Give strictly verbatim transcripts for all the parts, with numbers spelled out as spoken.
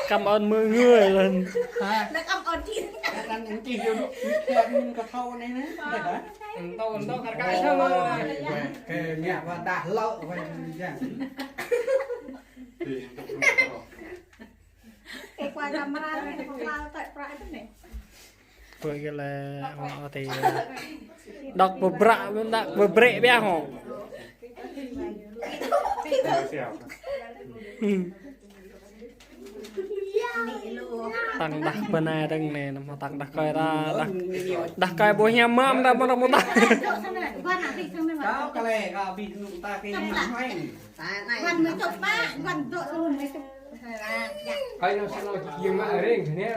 Cảm ơn mọi người lần. Hả? Nó cảm ơn chị. Đang ăn chị vô đủ. Em có thâu này nè. Hả? Tâu, tâu, cắt cắt sao mà. Cái nhà và đã lỡ vậy. Cái quay camera này, không lao tại pride thế này. Pơ kơ lĕ hŏ tơ. Đŏk pơbră, đŏk pơbrĕ biă hŏ. Tăng đah bơnai dơ̆ng anai, nao tăng đah kơi ra, đah, đah kơi ƀu hiam mơ̆n, đah mơ̆n, đah mơ̆n. Kâo kơ lĕ, kâo abih nŭk ta kơ hiam mơ̆n.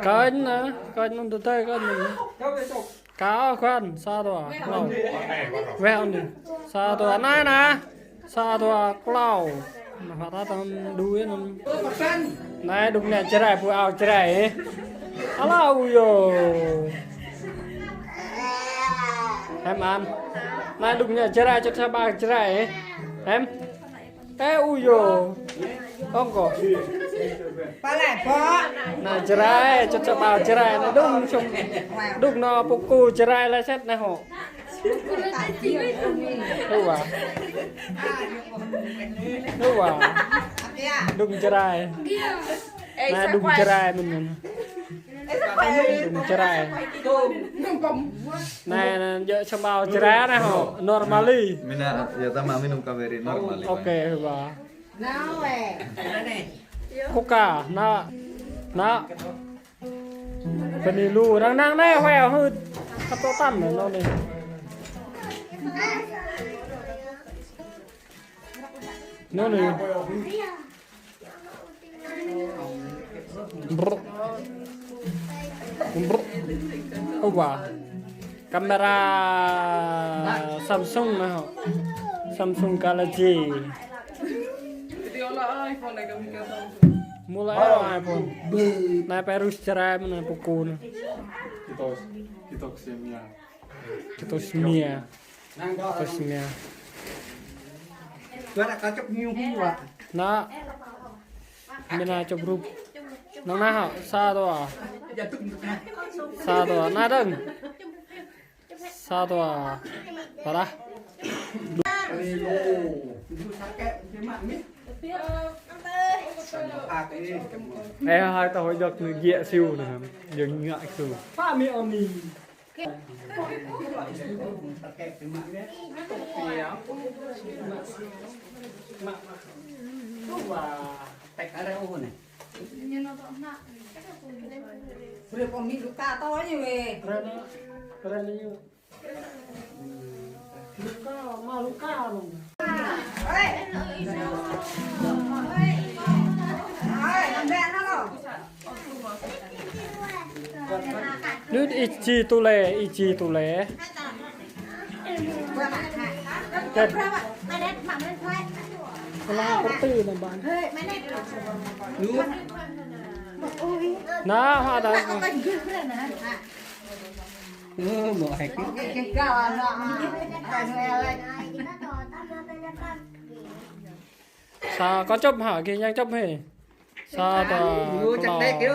Kơn anai, kơn anŭn tơdơi, kơn anŭn. Kâo kơn, sa dua, klâo. Weh anŭn. Sa dua, anai nă. Sa dua, klâo. Nă, hơta tơm đu anŭn. Anai đŭk anai Jrai, ƀu ao Jrai. Alô, ơ yô. Hiam mơ̆n. Anai đŭk anai Jrai, čut sa ƀă Jrai. Hiam. Ơ, ơ yô. Ong kơ. Pơlai pô. Anai Jrai, čut sa ƀă Jrai, anai đŭk sum. Đŭk nă pơkŏn Jrai lĕ set anai hŏ. Hua. Hua. Đŭk Jrai. Anai đŭk Jrai mơ̆n. Đŭk Jrai. Anai, anai, jơ̆ čơmao Jrai anai hŏ. Normally. Mina, ya, tơma minum kaveri normally. Oke, hua. Coca, nă, nă. Bơni lu, năng năng anai, hue, hưt. Kâo tŏ tăn anai, anai. Anai, anai. Brr. Brr. Ơ wa. Kamera Samsung anai hŏ. Samsung Galaxy. Mulai iPhone. Anai pơrŭ Jrai mơ̆n anai pơkŏn. Kitos, kitos semia. Kitos semia. Kitos semia. Nă. Mina čŏp rup. Năng anai hŏ, sa dua. Sa dua. Anai dơ̆ng. Sa dua. Parah. Ơ, hai tơlơi dŏ anai giĕ siu anai. Dŏ ngă siu. Nut ih či tơlơi, ih či tơlơi. Kơlâo pơtư anai ƀă. Nă, hă đah. Ơ, mơ̆ hek. Sa, kâo čŏp hă, gih yang čŏp hĕ. Sa, dua, klâo. Đah kơ.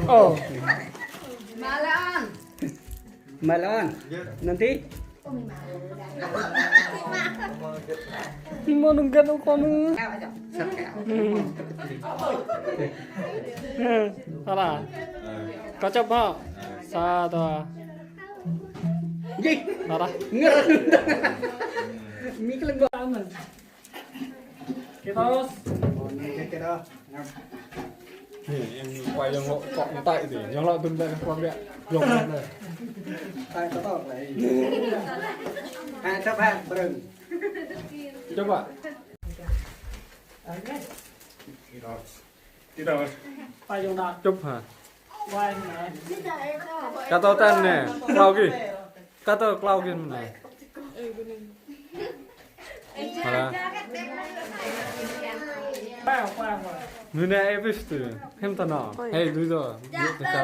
Ơ. Malon. Nanti. Mơ̆ nung găn kâo nung. Salah. Kâo čŏp hă. Sa, dua. Jih. Salah. Ngơ. Mi keleng gua aman. Kitos. Ơ, anai, kitos. Anai, em quay yang lŏ kŏ anai tơi anai. Yang lŏ tun tơi kŏ biă. Yang lŏ tơi. Tơi tơtŏk lĕ. Hai, čŏp hă, brơ̆ng. Čŏp hă. Kitos. Čŏp hă. Kâo tŏ tăn anai, klâo gih. Kâo tŏ klâo gih anai. Hă. Anai epis tui. Hiư̆m tơnă. Hei, dui dua. Dui dua.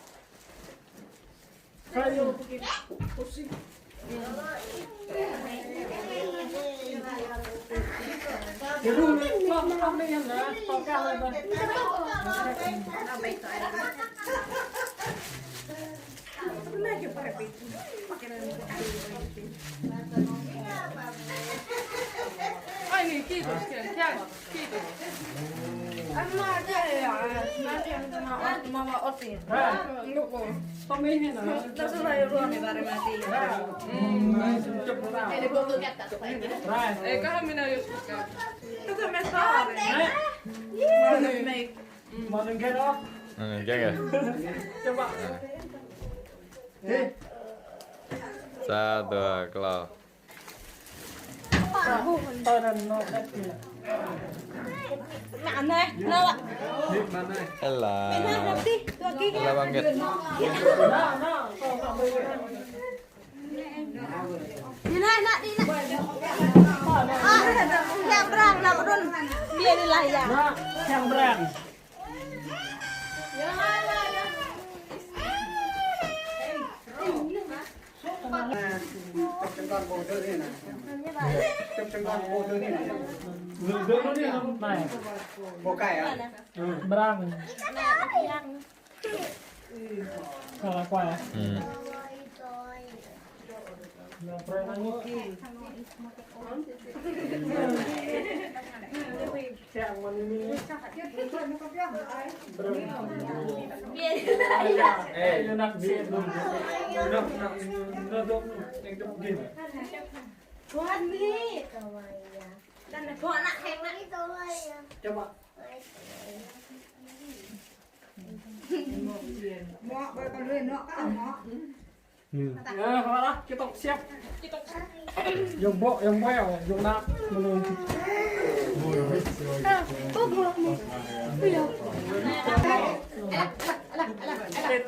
Ai, ni, kitu, kitu, kitu. Ama aja ya, nanti yang kena mama otin. Luko. Pamilya na. Nasa na yung ruang ni pare mati. Ini botol kata. Eh, kau mina yus buka. Kita mesa. Mana make? Mana get up? Mana get up? Coba. Eh. Sa, dua, klâo. Ella. Ella bangkit. Đi nè, nè, đi nè. À, yang brang, nè, brun. Đi đi lah ya. Nè, yang brang. Brang. Salah kuai. Hmm. Ơ, hơ lah, kita siap. Yang bok, yang bèo, yang nak, menung. Tep,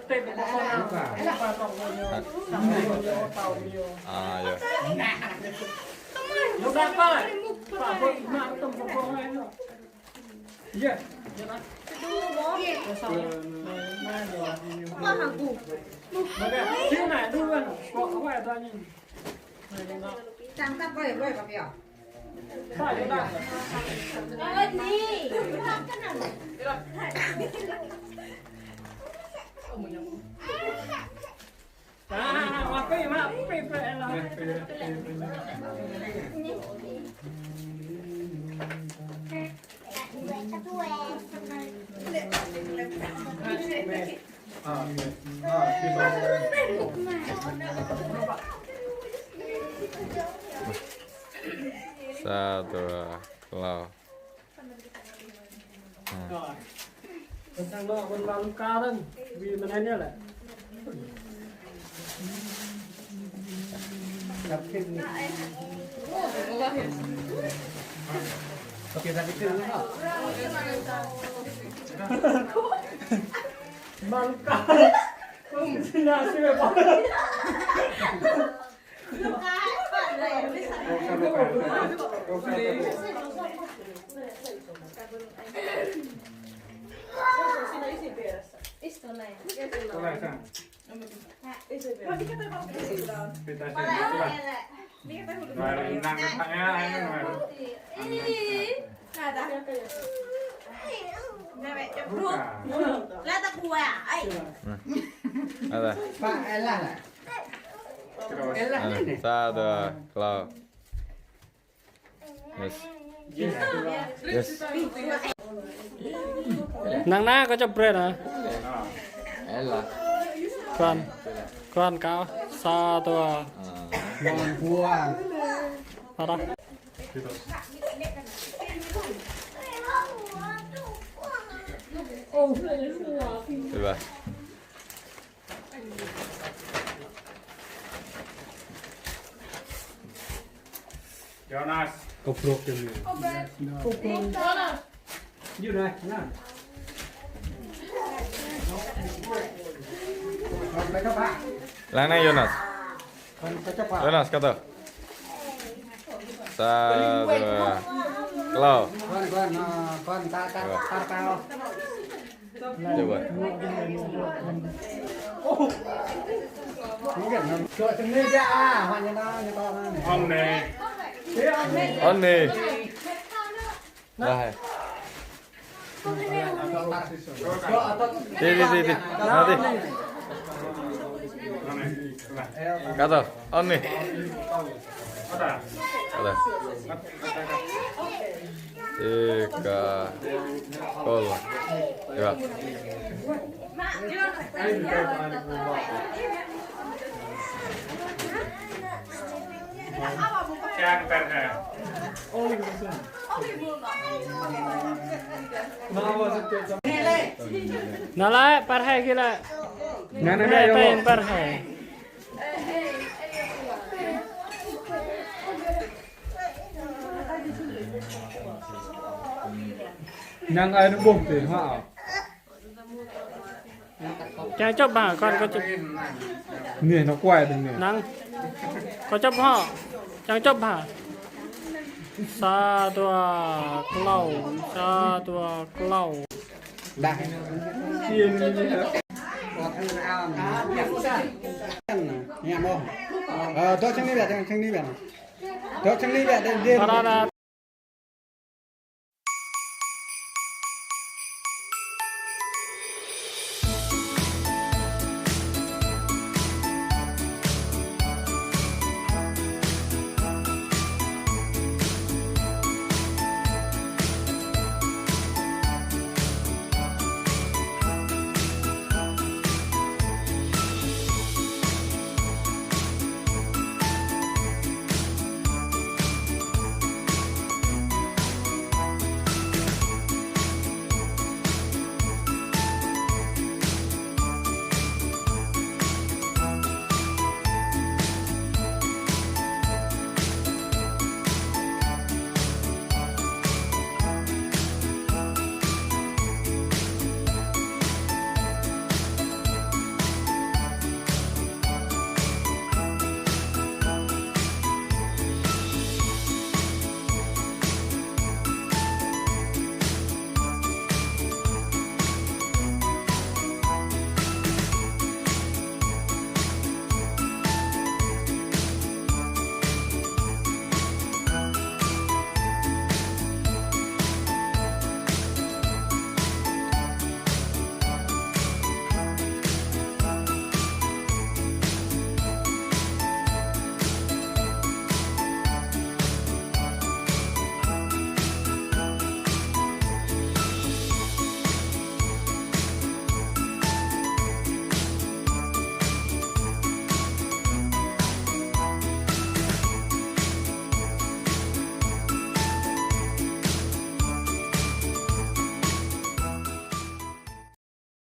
tep, pokoknya. Ah, ya. Yang nak apa? Pak, bok, nak, tem, pokoknya. Iya. Iya, Mas. Iya. Wah, aku. Mana? Sini, nak, duluan. Kok, kok ada nih? Cang tap, boy, boy, papi, ya. Pak, ya, Pak. Awet nih. Sa, dua, klâo. Rồi. Bên sang đó, bên ba Luka đó, vì mình hay nhớ lẹ. Ba Luka. Không, xin lỗi, xin lỗi. Ada. Sa, dua, klâo. Yes. Yes. Năng na kâo chụp brand hả? Ella. Kron. Kron kâo. Sa, dua. Ada. Dua. Jonas. Koprok ini. Koprok. Jonas. Yuk, nah, nah. Lăng anai, Jonas. Jonas, kâo tơ. Sa, dua, klâo. Kâo, kâo, kâo, kâo, kâo. Coba. Ôn nê. Ôn nê. Dah. Đi, đi, đi, đi. Nah, đi. Kata, ôn nê. Kata. Tiga, kol. Dua. Nă lĕ, pơrhe gih lĕ. Nă, nă, nă, pơrhe. Năng ai nó bông tiền hả? Čang čŏp hă, kâo, kâo čŏp. Neh, nă kuai dơ̆ng neh. Năng. Kâo čŏp hă. Čang čŏp hă. Sa, dua, klâo. Sa, dua, klâo. Dah. Ơ, dŏ čang anai biă, čang, čang anai biă. Dŏ čang anai biă, dŏ, dŏ.